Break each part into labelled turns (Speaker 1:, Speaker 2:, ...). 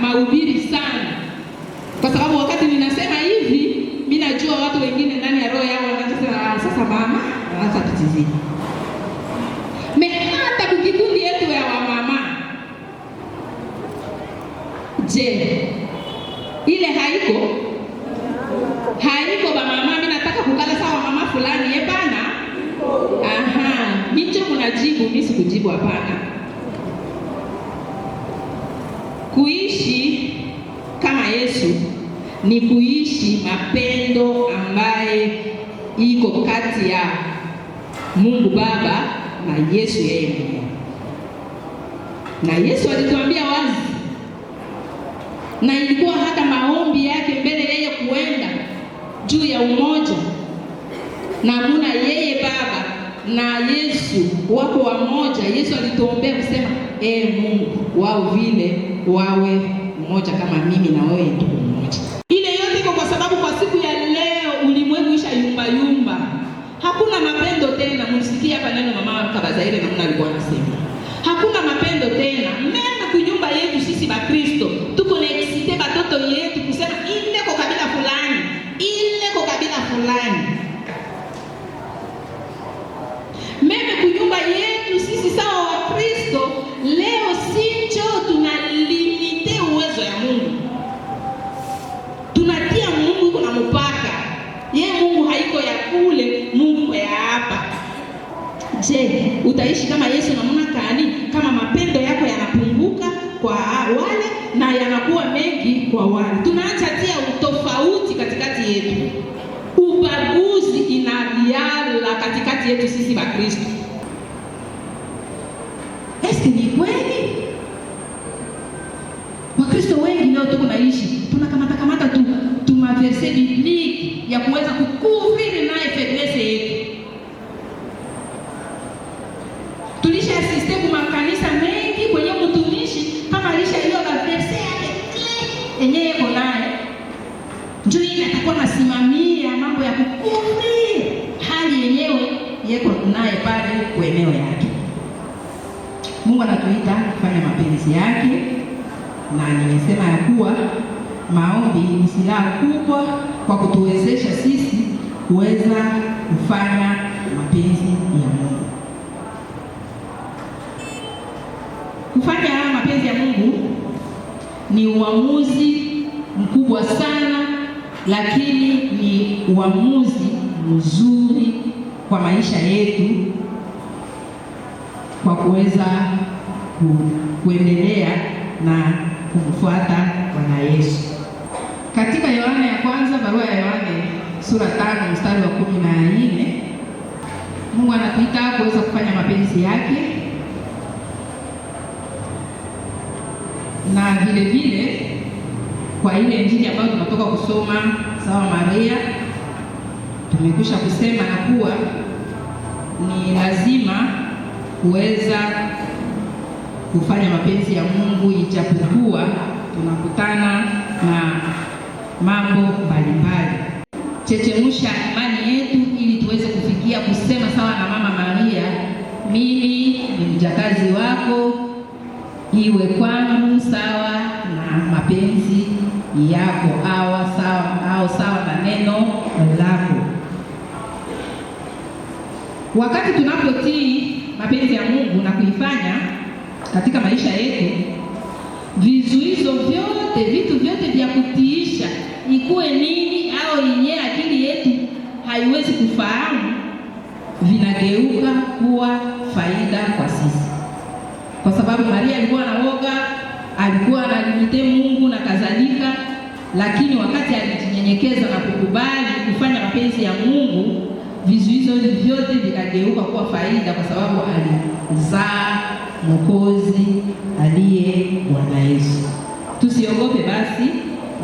Speaker 1: mahubiri sana, kwa sababu wakati ninasema hivi, mimi najua watu wengine ndani ya roho yao wanaanza kusema, ah, sasa mama anaanza kutizidi. Mais hata kukikundi yetu ya wamama, je, ile haiko haiko? Bamama, mimi nataka kukala sawa mama fulani yebana. Aha, nicho munajibu, mimi sikujibu, hapana. Kuishi kama Yesu ni kuishi mapendo ambaye iko kati ya Mungu Baba na Yesu yeye mwenyewe. Na Yesu alituambia wazi, na ilikuwa hata maombi yake mbele yeye kuenda juu ya umoja, na muna yeye Baba na Yesu wako wamoja. Yesu alituombea kusema, e Mungu, wao vile wawe mmoja kama mimi na wewe tuko mmoja. Ile yote iko kwa sababu kwa siku ya leo ulimwengu isha yumba yumba, hakuna mapendo tena. Msikie hapa neno mama Kabazaire namna alikuwa anasema, hakuna mapendo tena. Même kunyumba yetu sisi Bakristo tuko na exciter batoto yetu kusema ile kwa kabila fulani, ile kwa kabila fulani. Même kunyumba yetu sisi sawa wa Kristo leo sinjo tunalimiter uwezo ya Mungu, tunatia Mungu iko na mpaka. Ye Mungu haiko ya kule, Mungu iko ya hapa. Je, utaishi kama Yesu namna gani kama mapendo yako yanapunguka kwa wale na yanakuwa mengi kwa wale? Tunaacha tia utofauti katikati yetu, ubaguzi inaliala katikati yetu sisi Bakristo. Eske ni kweli? Wakristo wengi leo tuko naishi tunakamata kamata tu tumaversets bibliques ya kuweza kucouvrir naye faiblesse yetu. Tulisha assister kwa makanisa mengi kwenye mtumishi kama alisha hiyo verset yake clé yenyewe iko naye, njo ile atakuwa nasimamia mambo ya kucouvrir hali yenyewe yeko naye pale kwa eneo yake. Mungu anatuita kufanya mapenzi yake, na nimesema ya kuwa maombi ni silaha kubwa kwa kutuwezesha sisi kuweza kufanya mapenzi ya Mungu. Kufanya mapenzi ya Mungu ni uamuzi mkubwa sana, lakini ni uamuzi mzuri kwa maisha yetu, kwa kuweza kuendelea na kumfuata Bwana Yesu. Katika Yohana ya kwanza, barua ya Yohane sura 5 mstari wa 14, Mungu anatuita kuweza kufanya mapenzi yake, na vile vile kwa ile injili ambayo tunatoka kusoma sawa Maria, tumekwisha kusema na kuwa ni lazima kuweza kufanya mapenzi ya Mungu ijapokuwa tunakutana na mambo mbalimbali. Chechemusha imani yetu ili tuweze kufikia kusema sawa na Mama Maria, mimi ni mjakazi wako, iwe kwangu sawa na mapenzi yako, awa sawa, au sawa na neno lako. Wakati tunapotii mapenzi ya Mungu na kuifanya katika maisha yetu, vizuizo vyote, vitu vyote vya kutiisha, ikuwe nini au yenyewe akili yetu haiwezi kufahamu, vinageuka kuwa faida kwa sisi. Kwa sababu Maria alikuwa na woga, alikuwa analimite Mungu na kadhalika, lakini wakati alijinyenyekeza na kukubali kufanya mapenzi ya Mungu, vizuizo vyote vikageuka kuwa faida, kwa sababu alizaa Mwokozi aliye Bwana Yesu. Tusiogope basi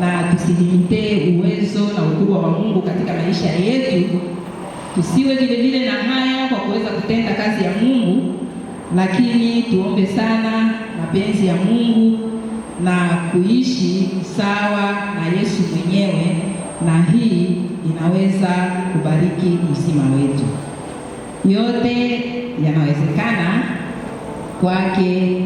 Speaker 1: na tusilimite uwezo na ukubwa wa Mungu katika maisha yetu. Tusiwe vile vile na haya kwa kuweza kutenda kazi ya Mungu, lakini tuombe sana mapenzi ya Mungu na kuishi sawa na Yesu mwenyewe, na hii inaweza kubariki uzima wetu. Yote yanawezekana kwake